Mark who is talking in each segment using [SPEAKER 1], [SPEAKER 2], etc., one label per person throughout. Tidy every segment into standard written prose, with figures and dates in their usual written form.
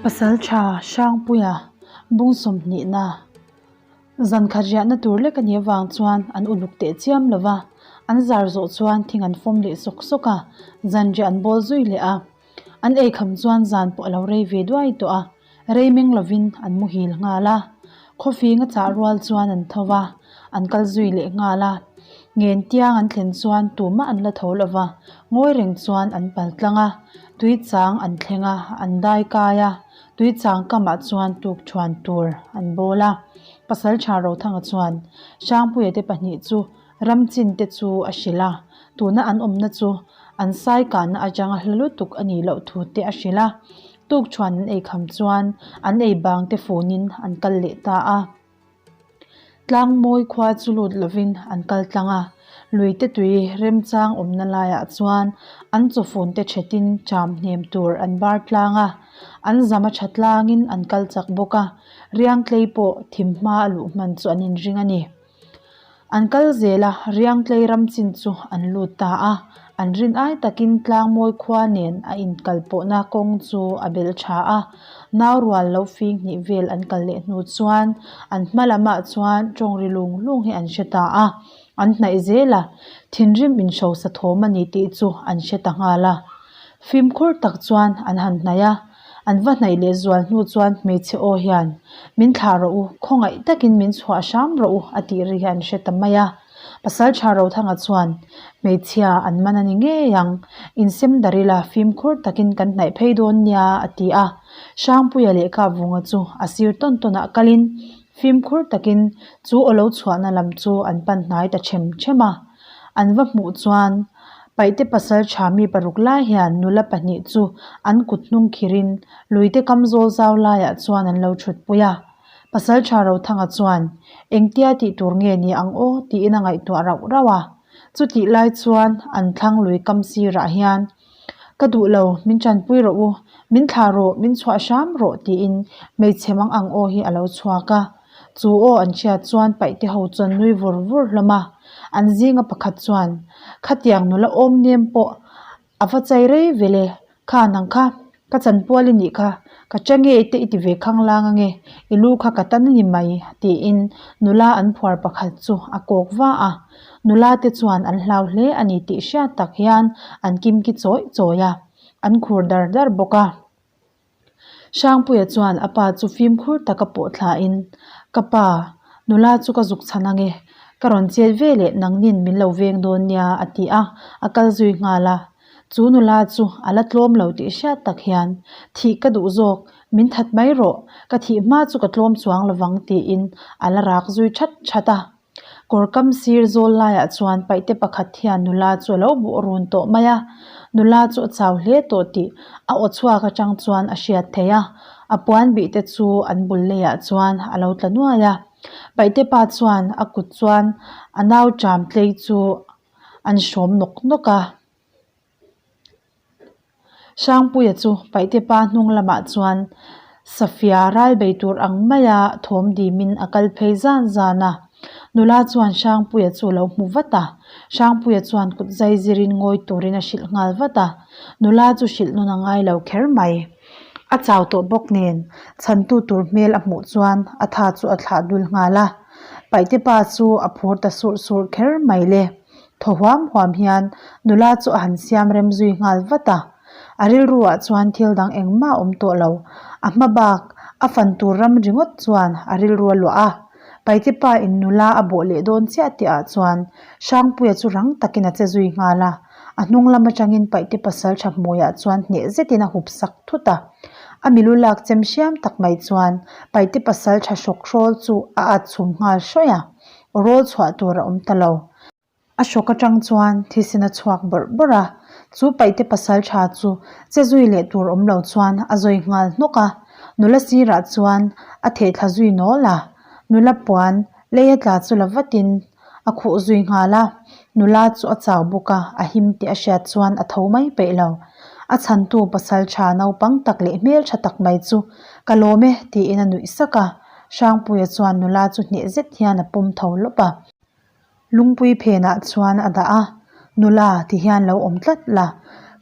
[SPEAKER 1] Pasalṭha Hrangpuia bung sawmhnihna zan khat riahna tur lek a nih avang chuan an uluk teh chiam lo va, an zar zawh chuan thing an fawm leh sawk sawk a, zanriah an bawl zui leh a. An eikham chuan zan pawh a lo rei ve duai tawh a, rei meng lovin an muhil nghal a. Khawfing a chah rual chuan an tho va, an kal zui leh nghal a. Ngen tiang an thlen chuan tumah an la tho lo va, ngawi reng chuan an pal tlang a. Tui chang an thleng a, an dai kai a, tui chang kamah chuan tuk thuan tur an bawl a. Pasaltha Rothanga chuan Hrangpuia te pahnih chu Ramchin te chu a hrilh a, tuna an awmna chu an sai kahna atanga hla lutuk a nih loh thu te a hrilh a. Tukṭhuan an eikham chuan an ei bang te funin an kal leh ta a. Tlangmawi khua chu lut lovin an kal tlang a, lui te tui remchang awmna laiah chuan an chawfun te ṭhetin ṭam hnem tur an bar tlang a, an zam a ṭha tlangin an kal chak bawk a, riangtlei pawh thim hma a luh hman chu an inring a ni. An kal zel a, Riangtlei ram chin chu an lut ta a, an rin ai takin Tlangmawi khua nen a inkal pawhna kawng chu a bel tha a. Nau rual lo fing hnih vel an kal leh hnu chuan an hma lamah chuan tawng ri lung lung hi an hre ta a, an hnaih zel a, thinrim inhrosa thawm a ni tih chu an hre ta nghal a. Fimkhur tak chuan an han hnaih a. An va hnaih leh zual hnu chuan hmeichhe aw hian, Min thlah rawh u, khawngaih takin min chhuah hram rawh u, a tih ri hi an hre ta mai a. Pasaltha Rothanga chuan, Hmeichhia an man a ni ngei ang, insem dar ila fimkhur takin kan hnaih phei dawn nia, a ti a. Hrangpuia leh Kapvunga chu a sir tawn tawnah kalin fimkhur takin chu aw lo chhuahna lam chu an pan hnai ta them them a. An va hmuh chuan Paihte pasal tha mi paruk lai hian nula pahnih chu an kut hnung khirin luite kam zawl zau laiah chuan an lo thut pui a. Pasal tha Rothanga chuan, Engtia tih tur nge ni ang aw? tiin a ngaihtuah rauh rauh a. Chutih lai chuan an thlang lui kam sirah hian, Ka duh lo, min tanpui rawh u, min thlah rawh, min chhuah hram rawh tiin hmeichhe mang ang aw hi a lo chhuak a. Chu aw an hriat chuan paihte ho chuan nui vur vur hlawm a. An zinga pakhat chuan, Khatiang nula awm nem pawh a va chai rei ve le, kha nang kha ka chanpual i nih kha, ka cha ngei te i ti ve khang lang ange, i lu kha ka tan a ni mai tiin nula an phuar pakhat chu a kawk va a. Nula te chuan an hlau hle a ni tih hriat tak hian an kimki chawih chawih a, an khur dar dar bawk a. Hrangpuia chuan a pa chu fimkhur taka pawh thlain, Ka pa, nula chu ka zuk chhan ange, ka rawn chet ve leh nangnin min lo veng dawn nia a ti a, a kal zui nghal a. Chu nula chu a la tlawm lo tih hriat tak hian, Thih ka duh zawk, min that mai rawh, ka thih hma chu ka tlawm chuang lovang tiin a la rak zui that that a. Kawr kam sir zawl laiah chuan paihte pakhat hian nula chu a lo buh run tawh mai a, nula chu a chau hle tawh tih a aw chhuak atang chuan a hriat theih a, a puan bih te chu an bul leiah chuan a lo tla nuai a. Paihte pa chuan a kut chuan a nau ṭam tlei chu an hrawm nawk nawk a. Hrangpuia chu Paihte pa hnung lamah chuan Safia ral bei tur ang maia thawm dimin a kal phei zan zan a. Nula chuan Hrangpuia chu a lo hmu vat a, Hrangpuia chuan kut zai zirin ngawi turin a hrilh nghal vat a. Nula chu hrilh nawn a ngai lo kher mai. A chau tawh bawk nen chhantu tur hmel a hmuh chuan a tha chu a thlah dul nghal a. Paihte pa chu a phur ta surh surh kher mai le. Thaw huam huam hian nula chu a han siam rem zui nghal vat a. A rilruah chuan thil dang engmah a awm tawh lo. A hma bak a fan tur ram ringawt chuan a rilru a luah a. Paite pa in nula a bawh leh dawn chiah tih ah chuan Hrangpuia chu rang takin a che zui nghal a. A hnung lam atangin Paite pasal tha hmuiah chuan hneh zetin a hup sak thut a. A milu lak chem hriam tak mai chuan Paite pasal tha hrawk hrawl chu a at chhum nghal hrawih a. Rawl chhuah tur a awm ta lo. A hrawk atang chuan thisen a chhuak bawrh bawrh a, chu paihte pasal tha chu che zui leh tur awm lo chuan a zawi nghal hnawk a, nula sirah chuan a theh thla zui nawl a, nula puan lei a tla chu la vatin a khuh zui nghal a, nula chu a chau bawk a, a him tih a hriat chuan a tho mai peih lo. A chhantu pasal tha naupang tak leh hmeltha tak mai chu ka lawm e tiin a nuih sak a. Hrangpuia chuan nula chu hneh zet hian a pawm tho lawp a. Lungpui phenah chuan a dah a, Nula ti hian lo awm tlat la.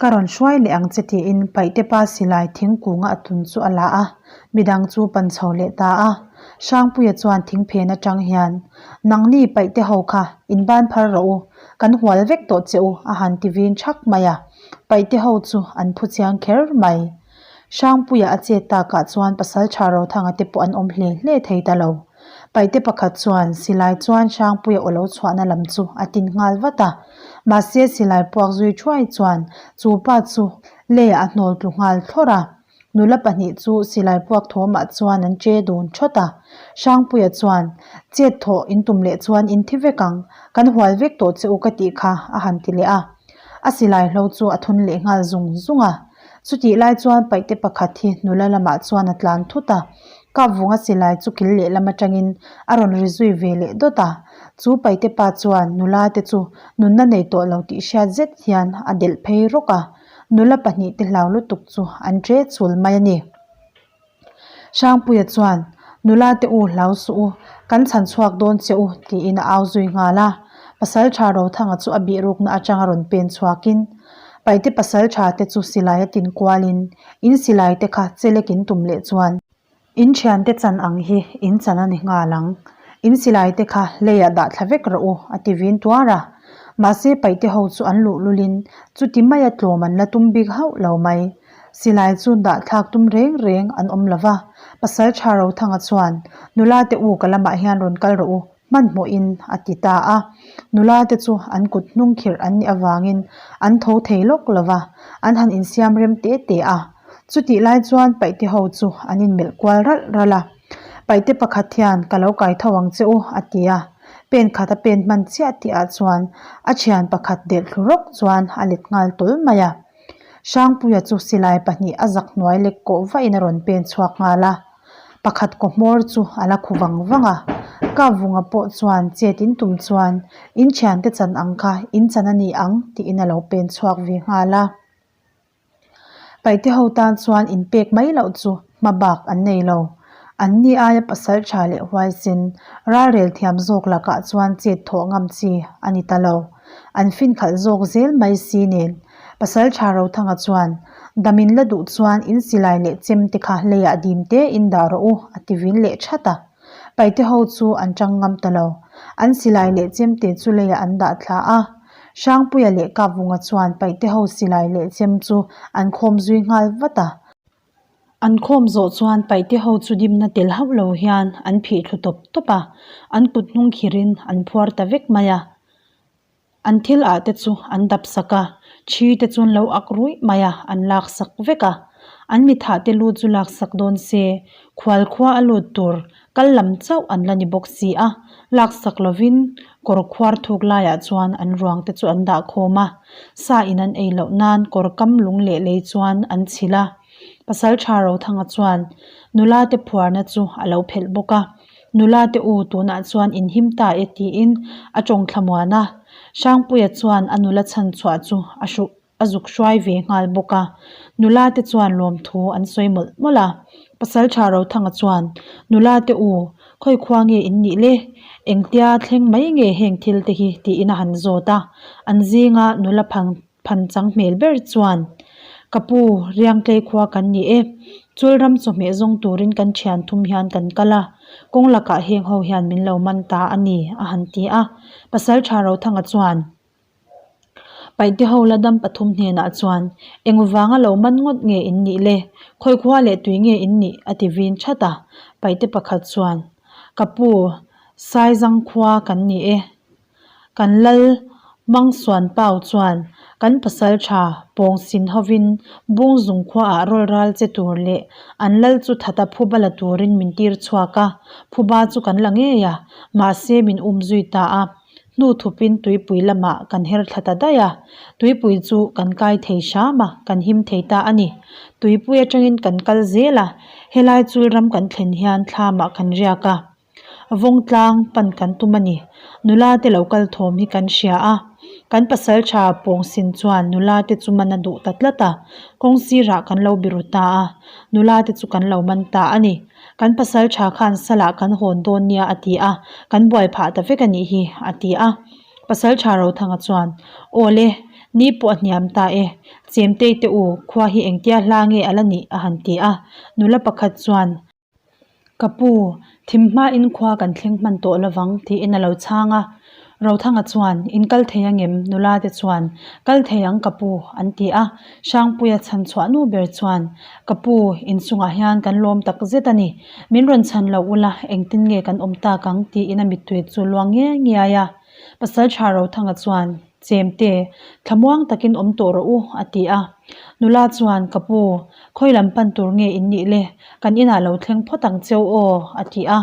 [SPEAKER 1] Ka rawn hruai leh ang che tiin Paihte pa silai thingkunga a tun chu a la a, midang chu pan chho leh ta a. Hrangpuia chuan thingphen atang hian, Nangni Paihte ho kha in ban phar rawh u, kan hual vek tawh che u a han ti vin thak mai a. Paihte ho chu an phu chiang kher mai. Hrangpuia a chet takah chuan Pasaltha Rothanga te pawh an awm hle hle thei ta lo. Paihte pakhat chuan silai chuan Hrangpuia aw lo chhuahna lam chu a tin nghal vat a. Mahse silai puak zui thuai chuan chu pa chu leiah a hnawl tlu nghal thlawrh a. Nula pahnih chu silai puak thawmah chuan an che dun thawt a. Hrangpuia chuan, Chet thawh in tum leh chuan in thi vek ang, kan hual vek tawh che u ka tih kha a han ti leh a. A silai hlo chu a thun leh nghal zung zung a. Chutih lai chuan paihte pakhat hi nula lamah chuan a tlan thut a. Kapvunga silai chu kil lehlam atangin a rawn ri zui ve leh dawt a. Chu paihte pa chuan nula te chu nunna nei tawh lo tih hriat zet hian a delh phei rawk a. Nula pahnihte hlau lutuk chu an ṭe chul mai a ni. Hrangpuia chuan, Nula te u hlau suh u, kan chhan chhuak dawn che u, tiin a au zui nghal a. Pasalṭha Rothanga chu a bihrukna aṭanga rawn pen chhuakin, Paihte pasalṭha te chu silai a tin kualin, In silai te kha chelek in tum leh chuan, In thiante chan ang hi in chan a ni nghal ang. In silai te kha leiah dah thla vek rawh u, a ti vin tuar a. Mahse paihte ho chu an luh lulin chuti maia tlawm an la tum bik hauh lo mai. Silai chu dah thlak tum reng reng an awm lo va. Pasaltha Rothanga chuan, Nula te u ka lamah hian rawn kal rawh u, hmanhmawhin a ti ta a. Nula te chu an kut hnung khirh an nih avangin an tho thei lawk lo va, an han insiam rem te te a. Chutih lai chuan paihte ho chu an inmelh kual ralh ralh a. Paihte pakhat hian ka lo kai tho ang che u a ti a. Pen khat a pen hman chiah tihah chuan a thian pakhat delh thlu rawk chuan a let nghal tawl mai a. Hrangpuia chu silai pahnih a zak hnuai lek kawh vahin a rawn pen chhuak nghal a. Pakhat kaw hmawr chu a la khu vang vang a, Kapvunga pawh chuan chet in tum chuan in thiante chan ang kha in chan a ni ang tiin a lo pen chhuak ve nghal a. Paihte ho tan chuan in pek mai loh chu hma bak an nei lo. An ni aia pasal tha leh huaisen ralrel thiam zawk lakah chuan chet thawh ngam chi a ni ta lo. An fin khalh zawk zel mai si nen Pasal tha Rothanga chuan, Dam in la duh chuan in silai leh chem te kha leiah dim te in dah rawh u, a ti vin leh that a. Paite ho chu an tang ngam ta lo. An silai leh chem te chu leiah an dah thla a. Hrangpuia leh Kapvunga chuan paite ho silai leh chem chu an khawm zui nghal vat a. An khawm zawh chuan paite ho chu dimna tel hauh lo hian an phih thlu tawp tawp a, an kut hnung khirin an phuar ta vek mai a. An thil ah te chu an dap sak a, thi te chu an lo ak ruih mai a, an lak sak vek a. An mithah te lu chu lak sak dawn se, khual khua a lut tur kal lam chauh an la ni bawk si a, lak sak lovin kawr khuar thuk laiah chuan an ruang te chu an dah khawm a, sa in an ei loh nan kawr kam lung leh lei chuan an chhilh a. Pasaltha Rothanga chuan nula te phuarna chu a lo phelh bawk a. Nula te u tunah chuan in him ta e tiin a tawng thlamuan a. Hrangpuia chuan a nula chhan chhuah chu a hruh a zuk hruai ve nghal bawk a. Nula te chuan lawmthu an sawi mawlh mawlh a. Pasaltha Rothanga chuan, Nula te u, khawi khua nge in nih le? Engtia thleng mai nge heng thil te hi tiin a han zawt a. An zinga nula phang Phan chang hmel ber chuan, Ka pu, Riangtlei khua kan ni e. Chulram chawhmeh zawng turin kan thian thum hian kan kal a, kawng lakah heng ho hian min lo man ta a ni, a han ti a. Pasaltha Rothanga chuan, Paihte ho la dam pathum hnenah chuan, Eng vanga lo man ngawt nge in nih le? Khawi khua leh tui nge in nih? a ti vin that a. Paihte pakhat chuan, Ka pu, Saizang khua kan ni e. Kan lal Mangsuan Pau chuan kan pasal tha pawng sin hovin Bungzung khuaah rawl ral che tur leh an lal chu thata phuba la turin min tir chhuak a, phuba chu kan la ngei a, mahse min um zui ta a, hnu thupin tuipui lamah kan her thla ta daih a, tuipui chu kan kai thei hram a, kan him thei ta a ni. Tuipui atangin kan kal zel a, helai chul ram kan thlen hian thlamah kan riak a. Vawngtlang pan kan tum a ni. Nula te lo kal thawm hi kan hria a. Kan pasal tha pawngsin chuan nula te chu man a duh ta tlat a. Kawng sirah kan lo biru ta a. Nula te chu kan lo man ta a ni. Kan pasal tha khan salah kan hawn dawn nia a ti a. Kan buai phah ta vek a nih hi a ti a. Pasal tha Rothanga chuan, Aw le, ni pawh a hniam ta e. Chemtei te u, khua hi engtia hla nge a la nih? a han ti a. Nula pakhat chuan, Ka pu, thim hmain khua kan thleng hman tawh lovang, tiin a lo chhang a. Rothanga chuan, In kal thei angem? Nula te chuan, Kal thei ang ka pu, an ti a. Hrangpuia chhan chhuah nu ber chuan, Ka pu, inchungah hian kan lawm tak zet a ni. Min rawn chhan lo ula, engtin nge kan awm tak ang? tiin a mittui chu luang ngiai ngiai a. Pasalṭha Rothanga chuan, Chemte, thlamuang takin awm tawh rawh u, a ti a. Nula chuan, Ka pu, khawi lam pan tur nge in nih le? Kan inah lo thleng phawt ang cheu aw, a ti a.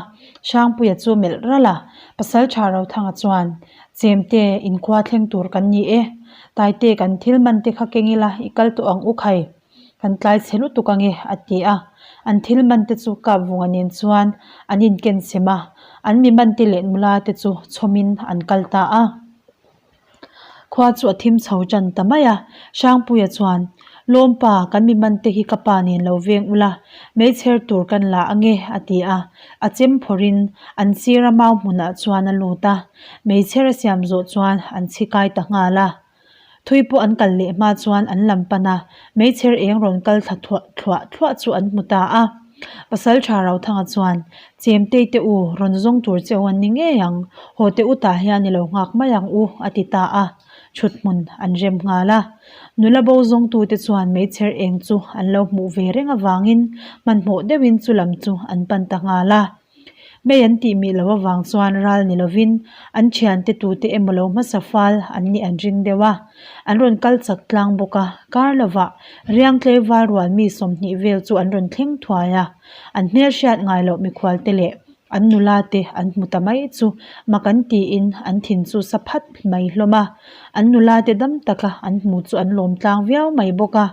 [SPEAKER 1] Hrangpuia chu melh ralh a. Pasalṭha Rothanga chuan, Chemte, inkhua thleng tur kan ni e. Taite, kan thil man te kha keng ila, i kal tawh ang u khai. Kan tlai chhe lutuk ange, a ti a. An thil man te chu Kapvunga nen chuan an inken sem a, an mi man te leh nula te chu chhawmin an kal ta a. Khua chu a thim chho tan ta mai a, Hrangpuia chuan, Lawmpa, kan mi man te hi ka pa nen lo veng ula, meichher tur kan la ange, a ti a. A chem phawrhin an sira mau hmunah chuan a lut a, meichher a siam zawh chuan an chhi kai ta nghal a. Thui pawh an kal leh hma chuan an lam pan a, meichher eng rawn kal thla thuah thluah thluah chu an hmu ta a. Pasalṭha Rothanga chuan, Chemtei te u, rawn zawng tur che u an ni ngei ang, haw teh u tah hian i lo nghak mai ang u, a ti ta a. Ṭhut hmun an rem nghal a. Nula bo zawngtute chuan meichher eng chu an lo hmuh ve reng avangin hmanhmawh deuhin chu lam chu an pan ta nghal a. Mei an tih mih loh avang chuan ral ni lovin an thiante tute emaw lo hmasa fal an nih an ring deuh a, an rawn kal chak tlang bawk a, kar lovah Riangtlei val rual mi 20 vel chu an rawn thleng thuai a, an hmel hriat ngai loh mikhual te leh an nula te an hmu ta mai chu mak an tiin an thin chu sa phat mai hlawm a, an nula te dam taka an hmu chu an lawm tlang viau mai bawk a,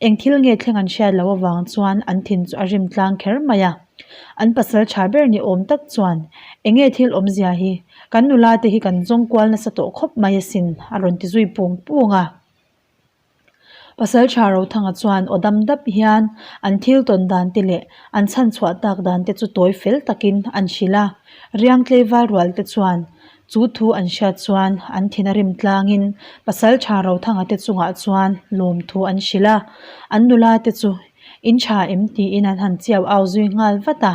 [SPEAKER 1] eng thil nge thleng an hriat loh avang chuan an thin chu a rim tlang kher mai a. An pasal tha ber ni awm tak chuan, Enge thil awmzia hi? Kan nula te hi kan zawng kual nasa tawh khawp mai asin, a rawn ti zui pung pung a. Pasal tha Rothanga chuan aw dam dap hian an thil tawn dan te leh an chhan chhuah tak dan te chu tawi fel takin an hrilh a. Riangtlei val rual te chuan chu thu an hriat chuan an thin a rim tlangin pasal tha Rothanga te chungah chuan lawmthu an hrilh a. An nula te chu In tha em tiin an han chiau au zui nghal vat a,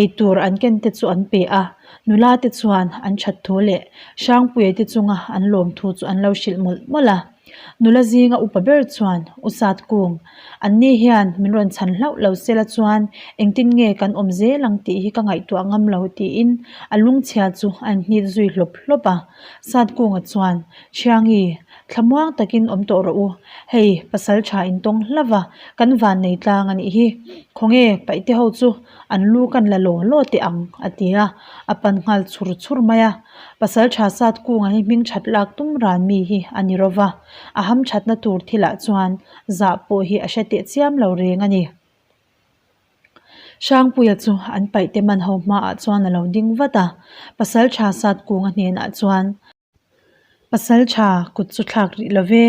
[SPEAKER 1] eitur an ken te chu an pe a, nula te chuan an that thu leh Hrangpuia te chunga an lawm thu chu an lo hrilh mawlh mawlh a. Nula zinga upa ber chuan U Satkung, an ni hian min rawn chhan hlauh lo sela chuan engtin nge kan awm zel ang tih hi ka ngaihtuah ngam lo tiin a lungchhia chu a inhnit zui hlawp hlawp a. Satkunga chuan, Thiangi, Thlamuang takin awm tawh rawh u, hei pasal tha in tawng hlauh va, kan van nei tlang a nih hi, khawnge paihte ho chu an lu kan la law law teh ang a ti a, a pan nghal chhur chhur mai a. Pasal tha sat kunga hi hming that lak tum ran mi hi a ni ro va, a ham thatna tur thilah chuan zah pawh hi a hre teh chiam lo reng a ni. Hrangpuia chu an paihte man ho hmaah chuan a lo ding vat a, pasal tha sat kunga hnenah chuan. Pasal tha kut chu thlak rih lo ve,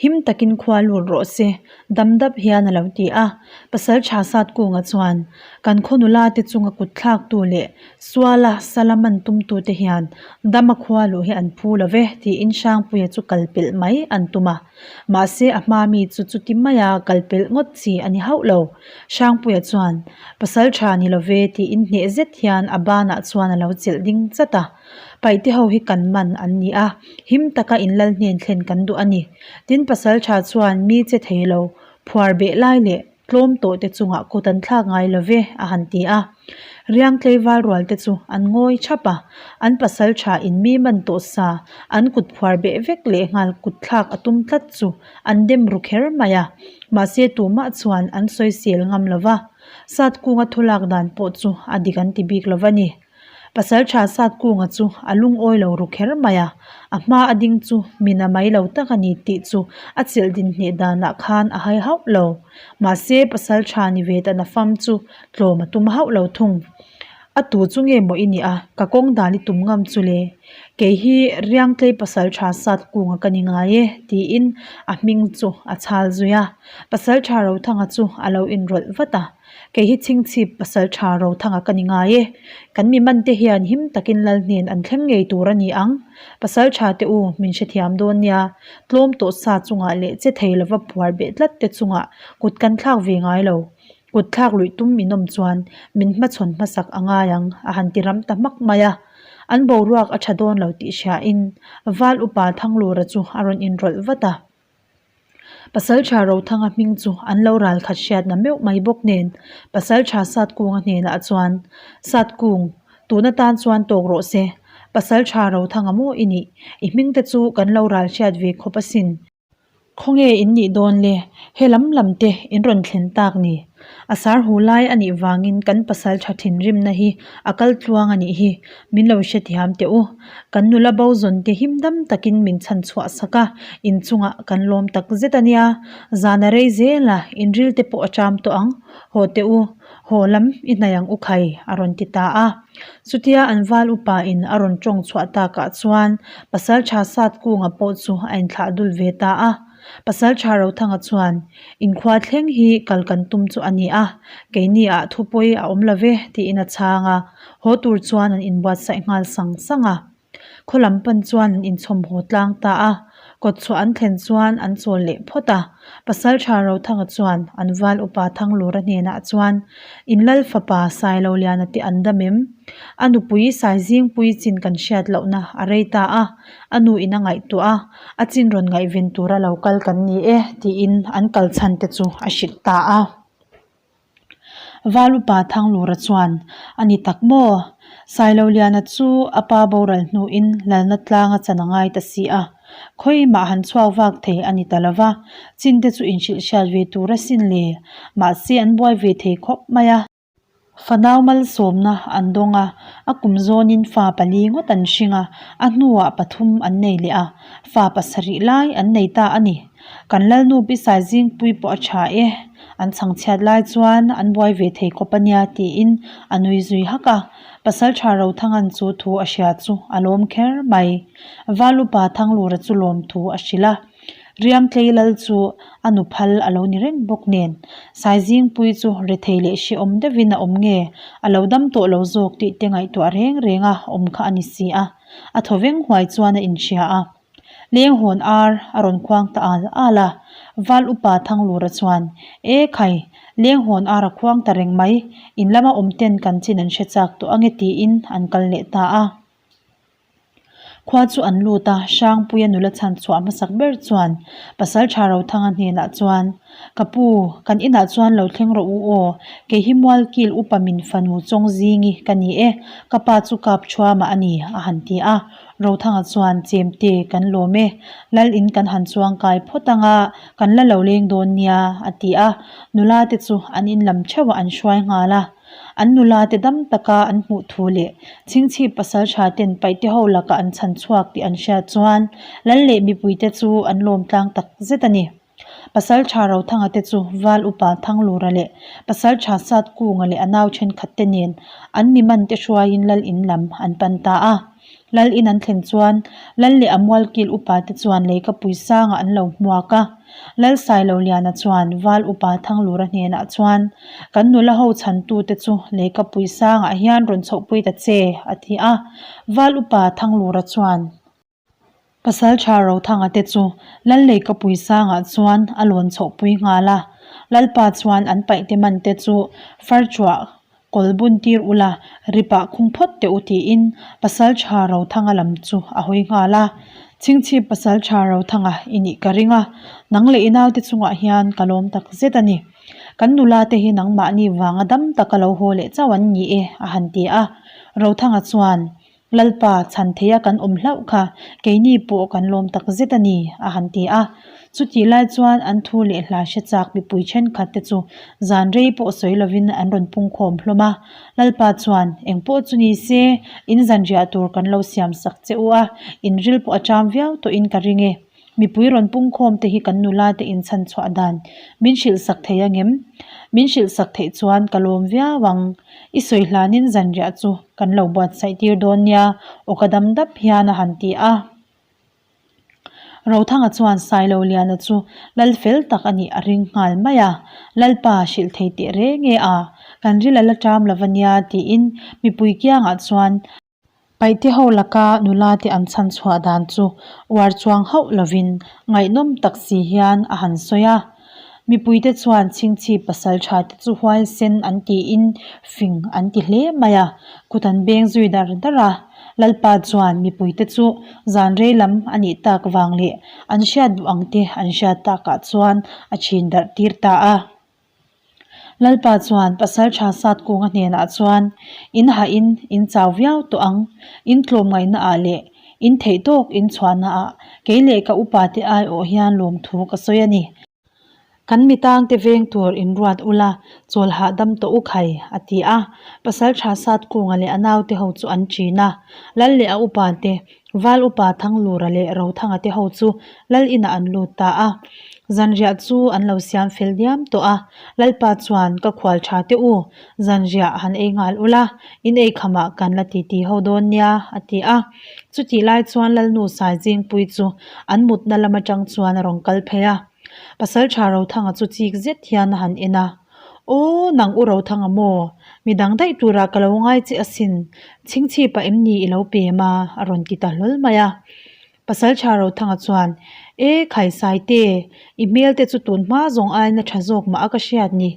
[SPEAKER 1] him takin khua lut rawh se, dam dap hian a lo ti a. Pasal tha sat kunga chuan, Kan khaw nula te chunga kut thlaktu leh suala sala man tumtute hian dama khua luh hi an phu lo ve, tiin Hrangpuia chu kal pelh mai an tum a. Mahse a hma mi chu chuti maia kal pelh ngawt chi a ni hauh lo. Hrangpuia chuan, Pasal tha ni lo ve, tiin hneh zet hian a banah chuan a lo chelh ding chat a. Paihte ho hi kan man an ni a, him taka in lal hnen thlen kan duh a ni. Tin pasal tha chuan mi che thei lo, phuar beh lai leh tlawm tawh te chungah kut an thlak ngai lo ve, a han ti a. Riang tleival rual te chu an ngawi thap a, an pasal tha in mi man tawh sa, an kut phuar beh vek leh nghal kut thlak a tum tlat chu an dem ru kher mai a. Mahse tumah chuan an sawisel ngam lo va, Satkunga thulak dan pawh chu a dik an ti bik lo va ni. Pasalṭha Satkunga chu a lungawi lo ru kher mai a, a hma a ding chu mina mai lo tak a ni tih chu a chilh din hneh danah khan a hai hauh lo. Mahse, pasalṭha ni ve ta nafam chu tlawm a tum hauh lo thung. A tu chu nge maw i nih a, ka kawng dan i tum ngam chu le? Kei hi Riangtlei pasalṭha Satkunga ka ni ngai e, tiin a hming chu a chhal zui a. Pasalṭha Rothanga chu a lo inrawlh vat a. Kei hi chhingchhip pasaltha Rothanga ka ni ngai e. Kan mi mante hian him takin lal hnen an thleng ngei tur a ni ang. Pasaltha te u, min hrethiam dawn nia. Tlawm tawh sa chungah leh che thei lova phuar beh tlat te chungah kut kan thlak ve ngai lo. Kut thlak luih tum min awm chuan min hmachhawn hmasak a ngai ang, a han ti ram ta hmak mai a. An boruak a tha dawn lo tih hriain Val upa Thanglura chu a rawn inrawlh vat a. Pasaltha Rothanga hming chu an lo ral khat hriatna meuh mai bawk nen Pasaltha Satkunga hnenah chuan, Satkung, tun atan chuan tawk rawh se. Pasaltha Rothanga maw i nih? I hming te chu kan lo ral hriat ve khawp asin. Khawnge in nih dawn le? He lam lam te in rawn thlen tak ni. A sar hu lai a nih vangin kan pasaltha thinrimna hi a kal tluang a nih hi. Min lo hrethiam teh u. Kan nula bo zawn te him dam takin min chhan chhuah sak a, inchungah kan lawm tak zet a nia. Zan a rei zel a, inril te pawh a ṭam tawh ang. Haw teh u, haw lam i hnaih ang u khai, a rawn ti ta a. Chutia an val upa in a rawn tawng chhuah takah chuan Pasaltha Satkunga pawh chu a inthlah dul ve ta a. Pasaltha Rothanga chuan, Inkhua thleng hi kal kan tum chu a ni a, keini ah thupawi a awm lo ve, tiin a chhang a. Haw tur chuan an inbuatsaih nghal sang sang a. Khaw lam pan chuan an inchhawm haw tlang ta a, kawt chhuah an thlen chuan an chawl leh phawt a. Pasaltha Rothanga chuan an val upa Thanglura hnenah chuan, In lal fapa Sailoliana te an dam em? A nupui Saizingpui chin kan hriat lohna a rei ta a, a nu in a ngaihtuah a, a chin rawn ngaihven tura lo kal kan ni e, tiin an kal chhan te chu a hrilh ta a. Valupa Thanglura chuan, A ni tak maw? Sailoliana chu a pa boral hnuin lalna tlanga chan a ngai ta si a. Khawimah han chhuak vak thei a ni ta lo va, chin te chu inhrilh hriat ve tur asin le. Mahse an buai ve thei khawp mai a. Fanau malsawmna an dawng a, a kum zawnin fa pali ngawt an hring a, a hnuah pathum an nei leh a, fa pasarih lai an nei ta a ni. Kan Lalnu Pisai Zingpui pawh a tha e, an chhangchhiat lai chuan an buai ve thei khawp a nia tiin a nui zui hak a. Pasaltha Rothangan chu thu a hria chu a lawm kher mai. Valupa Thanglura chu lawm thu a hrilh a. Riangtlei lal chu a nu phal a lo ni reng bawk nen, Saizingpui chu rethei leh hrehawm deuhin a awm nge, a lo dam tawh lo zawk tih te ngaihtuah reng reng a awm kha a ni si a. A thaw veng huai chuan a inhria a. Lenghawn ar a rawn khuang ta al al a, Val upa Thanglura chuan, E khai, lenghawn ar a khuang ta reng mai, in lama awm ten kan chin an hre chak tawh ange tiin an kal leh ta a. Khua chu an lut a, Hrangpuia nula chhan chhuah hmasak ber chuan Pasaltha Rothanga hnenah chuan, Ka pu, kan inah chuan lo thleng rawh u aw, kei hi Mualkil upa min fanu chawng zingi ka ni e, ka pa chu kap thuama a ni, a han ti a. Rothanga chuan, Chemte, kan lawm e, lal in kan han chuang kai phawt ang a, kan la lo leng dawn nia, a ti a. Nula te chu an in lam theuhah an hruai nghal a. An nula te dam taka an hmuh thu leh chhingchhip pasal tha ten paihte ho lakah an chhan chhuak tih an hriat chuan lal leh mipuite chu an lawm tlang tak zet a ni. Pasal tha Rothanga te chu Val Upa Thanglura leh Pasal tha Satkunga leh a nau thenkhat te nen an mi man te hruaiin lal in lam an pan ta a. Lal in an thlen chuan Lal leh a mualkil upa te chuan leikapui sangah an lo hmuak a. Lal Sailoliana chuan Val Upa Thanglura hnenah chuan, Kan nula ho chhantute chu leikapui sangah hian rawn chhohpui ta che, a ti a. Val Upa Thanglura chuan, Pasaltha Rothanga te chu Lal leikapui sangah chuan a lawn chhohpui nghal a. Lalpa chuan an paihte man te chu farchuah Kawl bun tir ula, ripah khung phawt teh u tiin Pasaltha Rothanga lam chu a hawi nghal a. Chhingchhip Pasaltha Rothanga i nih ka ring a, nang leh i naute chungah hian ka lawm tak zet a ni. Kan nula te hi nangmahni vanga dam taka lo haw leh chauh an ni e, a han ti a. Rothanga chuan, Lalpa, chhan theia kan awm hlauh kha, keini pawh kan lawm tak zet a ni, a han ti a. Chutih lai chuan an thu leh hla hre chak mipui thenkhat te chu zan rei pawh sawi lovin an rawn pungkhawm hlawm a. Lalpa chuan, Eng pawh chu ni se, in zan riah tur kan lo siam sak che u a, in ril pawh a ṭam viau tawhin ka ring e. Mipui rawn pungkhawm te hi kan nula te inchhan chhuah dan min hrilh sak thei angem? Min hrilh sak theih chuan ka lawm viau ang. I sawi hlanin zanriah chu kan lo buatsaih tir dawn nia, aw ka dam dap hian a han ti a. Rothanga chuan Sailoliana chu lal fel tak a nih a ring nghal mai a, Lalpa hrilh thei teh reng e a, kan ril a la ṭam lo va nia tiin mipui kiangah chuan Paihte ho laka nula te an chhan chhuah dan chu uar chuang hauh lovin ngaihnawm tak si hian a han sawi a. Mipuite chuan chhingchhip pasal tha te chu huaisen an tiin fing an ti hle mai a, kut an beng zui dar dar a. Lalpa chuan mipuite chu zan rei lam a nih tak vang leh an hriat duh ang te an hriat takah chuan a chin darh tir ta a. Lalpa chuan Pasalṭha Satkunga hnenah chuan, In hahin in chau viau tawh ang, in tlawmngaihna ah leh in theih tawk in chhuahna ah kei leh ka upa te aiawh hian lawmthu ka sawi a ni. Kan mitangte veng tur in ruat ula, chawl hahdam tawh u khai, a ti a. Pasalṭha Satkunga leh a naute ho chu an ṭin a, Lal leh a upa te Val upa Thanglura leh Rothanga te ho chu Lal inah an lut ta a. Zanriah chu an lo siam fel diam tawh a, Lalpa chuan ka khual tha teh u, zanriah han ei nghal ula, in ei khamah kan la titi ho dawn nia, a ti a. Chutih lai chuan Lalnu Saizingpui chu an mutna lam atang chuan a rawn kal phei a. Pasaltha Rothanga chu chik zet hian a han en a. Aw, nang u Rothanga maw? Mi dang daih turah ka lo ngai che asin. Chhingchhipah em ni i lo pem a? a rawn ti ta hlawl mai a. Pasaltha Rothanga chuan, E, Khaisaite, i hmel te chu tun hma zawng aiin a tha zawk mah a ka hriat ni.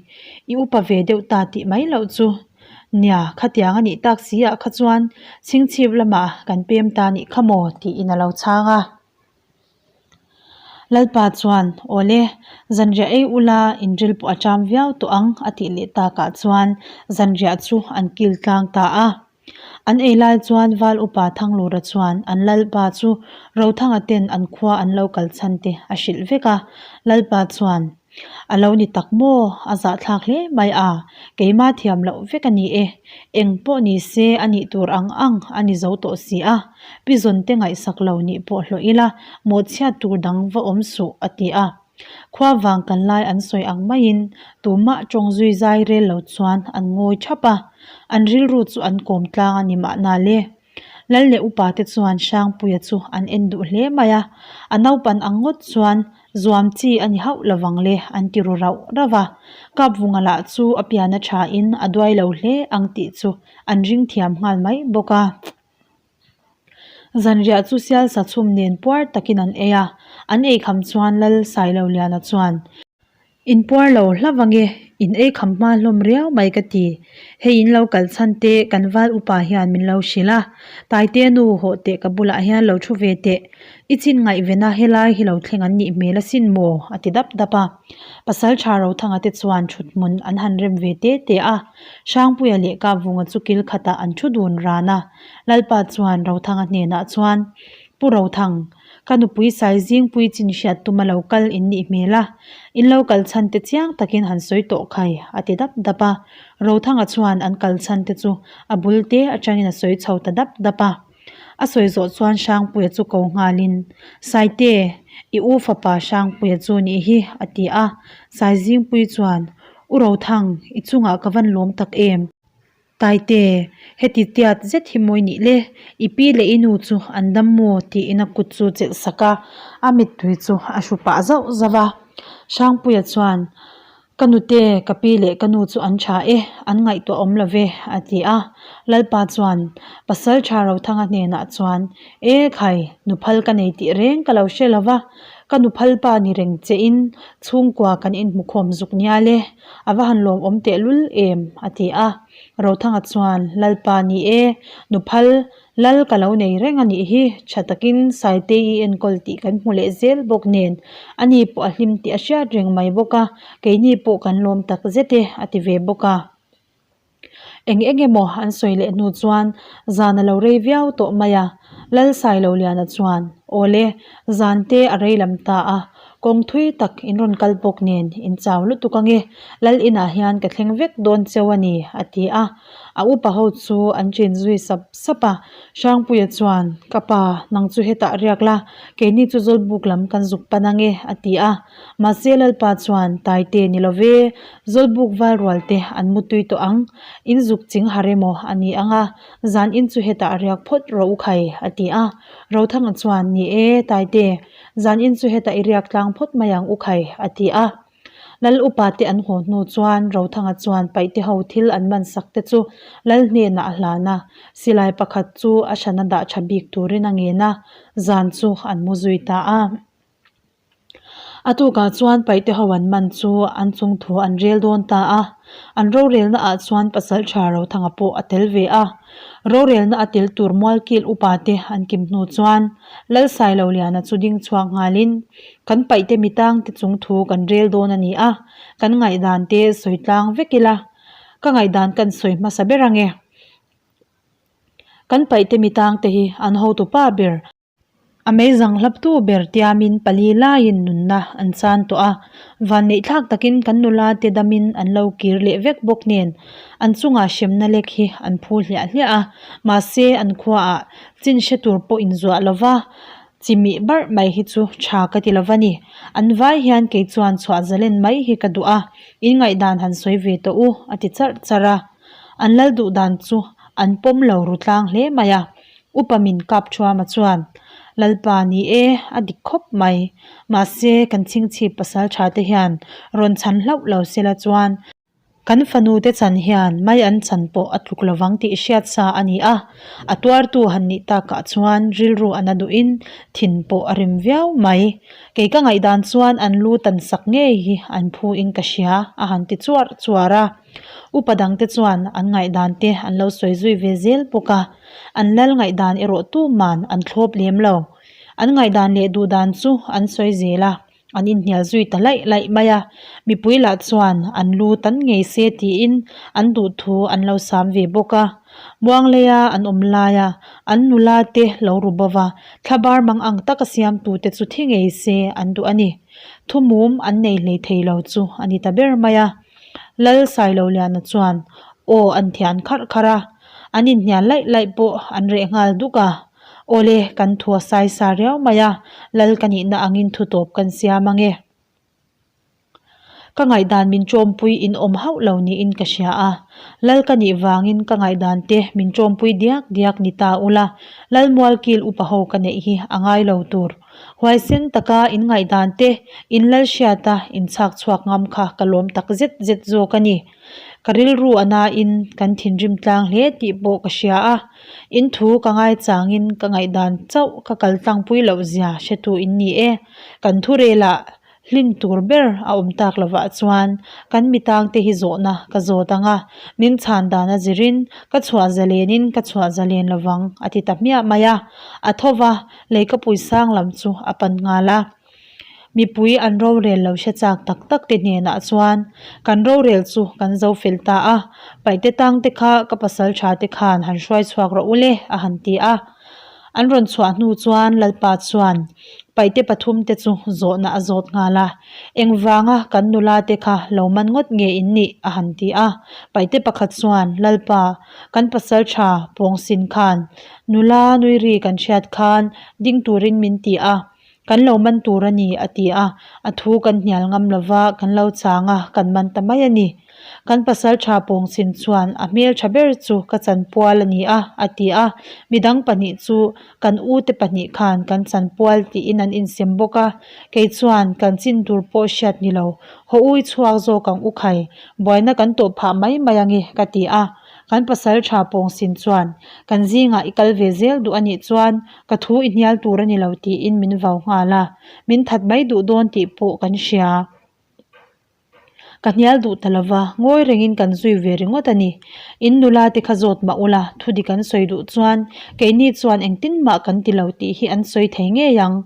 [SPEAKER 1] I upa ve deuh ta tih mai loh chu. Nia, khatiang a nih tak si ah kha chuan chhingchhip lamah kan pem ta nih kha maw? tiin a lo chhang a. Lalpa chuan, Awle, zanriah ei ula inril pawh a ṭam viau tawh ang, a tih leh takah chuan zanriah chu an kil tlang ta a. An ei lai chuan Val upa Thanglura chuan an Lalpa chu Rothanga ten an khua an lo kal chhan te a hrilh vek a. Lalpa chuan, A lo ni tak maw? A zahthlak hle mai a, keimah thiam loh vek a ni e. Eng pawh ni se a nih tur ang ang a ni zo tawh si a, pi zawn te ngaihsak lo nih pawh hlawh ila mawhchhiat tur dang va awm suh a ti a. Khua vang kan lai an sawi ang maiin tumah tawng zui zai rel lo chuan an ngawi thap a, an rilru chu an kawm tlang a ni mahna le. Lal leh upa te chuan Hrangpuia chu an en duh hle mai a, a naupan ang ngawt chuan zuam chi a ni hauh lovang le an ti ru rauh rauh a. Kapvunga lah chu a pian a tha in a duai lo hle ang tih chu an ring thiam nghal mai bawk a. Zanriah chu sialsa chhum nen puar takin an ei a, an eikham chuan Lal Sailoliana chuan, In puar lo hlauh ange, in ei kham hma hlawm riau mai ka ti. Hei in lo kal chhan te kan val upa hian min lo hrilh a, Taite nu hawh teh ka bulah hian lo thu ve teh, i chin ngaihvena helai hi lo thleng an nih hmel asin maw? a ti dap dap a. Pasal tha Rothanga te chuan thut hmun an han rem ve te te a, Hrangpuia leh Kapvunga chu kil khatah an thu dun ran a. Lalpa chuan Rothanga hnenah chuan, Pu Rothang, Ka nupui sai zingpui chin hriat tuma lo kal in nih hmel a, in lo kal chhan te chiang takin han sawi tawh khai, a ti dap dap a. Rothanga chuan an kal chhan te chu a bul te atangin a sawi chho ta dap dap a. A sawi zawh chuan Hrangpuia chu ko nghalin, Saite, i u fapa Hrangpuia chu nih hi, a ti a. Sai zingpui chuan, U Rothang, i chungah ka van lawm tak em? Taite, heti tiat zet hi mawi nih le, i pi leh i nu chu an dam maw? tiin a kut chu chelh sak a, a mittui chu a hru pah zauh zauh a. Hrangpuia chuan, Ka nute, ka pi leh ka nu chu an tha e, an ngaihtuah awm lo ve, a ti a. Lalpa chuan, Pasal tha Rothanga hnenah chuan, E khai, nuphal ka nei tih reng ka lo hre lo va, ka nuphal pa ni reng chein chhungkua kan inhmukhawm zuk nia le. A va han lawmawm tehlul em? a ti a. Rothanga chuan, Lalpa ni e, nuphal lal ka lo nei reng a nih hi, tha takin Saitei i enkawl tih kan hmu leh zel bawk nen, ani pawh a hlim tih a hriat reng mai bawk a, keini pawh kan lawm tak zet e, a ti ve bawk a. Eng eng emaw an sawi leh hnu chuan zan a lo rei viau tawh mai a, Lal Sailoliana chuan, Awle, zan te a rei lam ta a. Kawng thui tak in rawn kal bawk nen in chau lutuk ange, Lal inah hian ka thleng vek dawn cheu a ni, a ti a. A upa ho chu an ṭin zui sap sap a. Hrangpuia chuan, Ka pa, nang chu hetah riak la, keini chu Zawlbuk lam kan zuk pan ange, a ti a. Mahse Lalpa chuan, Taite ni lo ve, Zawlbuk val rual te an mu tui tawh ang, in zuk ching har emaw a ni ang a, zan in chu hetah riak phawt rawh u khai, a ti a. Rothanga chuan, Ni e, Taite, zan in chu hetah i riak tlang phawt mai ang u khai, a ti a. Lal upa te an haw hnu chuan Rothanga chuan paihte ho thil an man sak te chu Lal hnenah a hlan a, silai pakhat chu a hrana dah tha bik turin a ngen a, zan chu an mu zui ta a. A tukah chuan paihte ho an man chu an chung thu an rel dawn ta a, an rorelna ah chuan Pasaltha Rothanga pawh a tel ve a. Rorelna a tel tur Mualkil upa te an kim hnu chuan Lal Sailoliana chu ding chhuak nghalin, Kan paihte mitang te chung thu kan rel dawn a ni a, kan ngaihdan te sawi tlang vek ila, ka ngaihdan kan sawi hmasa ber ange. Kan paihte mitang te hi an hotu pa ber. A meizang hlaptu ber tiamin pali laiin nunna an chan tawh a, vanneihthlak takin kan nula te damin an lo kir leh vek bawk nen an chungah hremna lek hi an phu hliah hliah a, mahse an khuaah chin hre tur pawh inzuah lova chimih barh mai hi chu tha ka ti lova ni. An vai hian kei chuan chhuah zalen mai hi ka duh a, in ngaihdan han sawi ve tawh u a ti charh charh a. An lal duh dan chu an pawm lo ru tlang hle mai a. Upa min kap thuama chuan, Lalpa ni e, a dik khawp mai. Mahse, kan chhingchhip pasal tha te hian rawn chhan hlauh lo sela chuan, kan fanu te chan hian mai an chan pawh a tluk lovang tih hriat sa a ni a. A tuartu han nih takah chuan rilru a na duhin thin pawh a rim viau mai. Kei ka ngaihdan chuan an lu tan sak ngei hi an phu in ka hria, a han ti chuar chuar a. Upa dangte chuan an ngaihdan te an lo sawi zui ve zel bawk a, an lal ngaihdan erawh tuman an thlawp lem lo. An ngaihdan leh duhdan chu an sawi zel a, an inhnial zui ta laih laih mai a. Mipui lah chuan an lu tan ngei se tiin an duhthu an lo sam ve bawk a. Muangleia an awm laia an nula te lo ru bova thlabar mang ang taka siamtute chu thi ngei se an duh a ni. Thumum an nei hlei thei lo chu a ni ta ber mai a. Lal Sailoliana chuan aw an thian kharh kharh a, an inhnial laih laih pawh an reh nghal duk a. Awle, kan thu a sai sa riau mai a, Lal ka nihna angin thu tawp kan siam ange. Ka ngaihdan min ṭawmpui in awm hauh lo niin ka hria a, Lal ka nih vangin ka ngaihdan te min ṭawmpui diak diak ni ta ula, Lal Mualkil upa ho ka neih hi a ngai lo tur. Huaisen taka in ngaihdan te, in lal hriata in chhak chhuak ngam kha ka lawm tak zet zet zawk a ni. Ka rilru a nain kan thinrim tlang hle tih pawh ka hria a, in thu ka ngaichangin ka ngaihdan chauh ka kal tlangpui loh zia hretu in ni e. Kan thurelah Hlin tur ber a awm tak lovah chuan kan mitangte hi zawhna ka zawt ang a, min chhan dan a zirin ka chhuah zalenin ka chhuah zalen lovang a ti ta hmiah mai a. A tho va, leikapui sang lam chu a pan nghal a. Mipui an rorel lo hre chak tak tak te hnenah chuan kan rorel chu kan zo fel ta a, paihte tangte kha ka pasal tha te khan han hruai chhuak rawh u le a han ti a. An rawn chhuah hnu chuan Lalpa chuan paihte pathumte chu zawhna a zawt nghal a, Engvanga kan nula te kha lo man ngawt nge in nih? a han ti a. Paihte pakhat chuan, Lalpa, kan pasal tha pawngsin khan nula nui ri kan hriat khan ding turin min ti a, kan lo man tur a ni, a ti a. A thu kan hnial ngam lova kan lo chang a, kan man ta mai a ni. Kan pasal tha pawngsin chuan a hmel tha ber chu ka chanpual a ni a, a ti a. Midang pahnih chu kan u te pahnih khan kan chanpual tiin an insem bawk a. Kei chuan kan chin tur pawh hriat ni lo, haw ui chhuak zawk ang u khai, buaina kan tawh phah mai mai ange ka ti a. Kan pasal tha pawngsin chuan kan zingah i kal ve zel duh a nih chuan ka thu i hnial tur a ni lo tiin min vau nghal a. Min that mai duh dawn tih pawh kan hria. Ka hnial duh ta lova, ngawi rengin kan zui ve ringawt a ni. In nula te kha zawt mah ula, thu dik an sawi duh chuan keini chuan engtin mah kan ti lo tih hi an sawi thei ngei ang.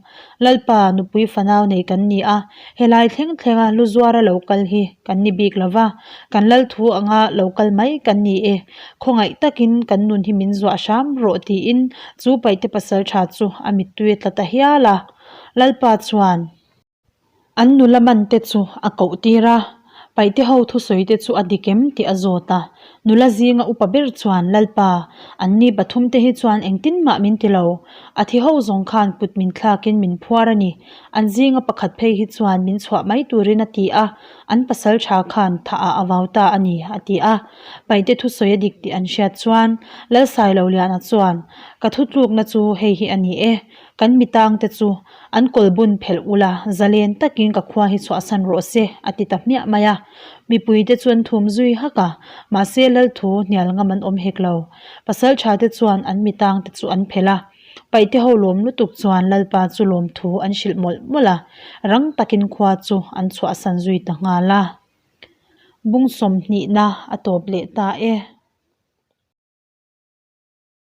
[SPEAKER 1] Lalpa, nupui fanau nei kan ni a, helai thleng thlenga lu zuara lo kal hi kan ni bik lova, kan lal thu anga lo kal mai kan ni e. Khawngaih takin kan nun hi min zuah hram rawh tiin chu paihte pasal tha chu a mittui a tla ta hial a. Lalpa chuan. An nula man te chu a koh tir a, Paihte ho thusawi te chu a dik em tih a zawt a. Nula zinga upa ber chuan, Lalpa, an ni pathum te hi chuan engtin mah min ti lo. A thi ho zawng khan kut min thlakin min phuar a ni. An zinga pakhat phei hi chuan min chhuah mai turin a ti a, an pasal tha khan thah ah a vau ta a ni, a ti a. Paihte thusawi a dik tih an hriat chuan, Lalsailoliana chuan, Ka thutlukna chu hei hi a ni e, kan mitangte chu An kawl bun phelh ula, zalen takin ka khua hi chhuahsan rawh se, a ti ta hmiah mai a. Mipuite chu an thum zui hak a, mahse Lalthu hnial ngam an awm hek lo. Pasalṭha te chuan an mitangte chu an phelh a, paihte ho lawm lutuk chuan Lalpa chu lawmthu an hrilh mawlh mawlh a, rang takin khua chu an chhuahsan zui ta nghal a. Bung sawmhnihna a tawp leh ta e.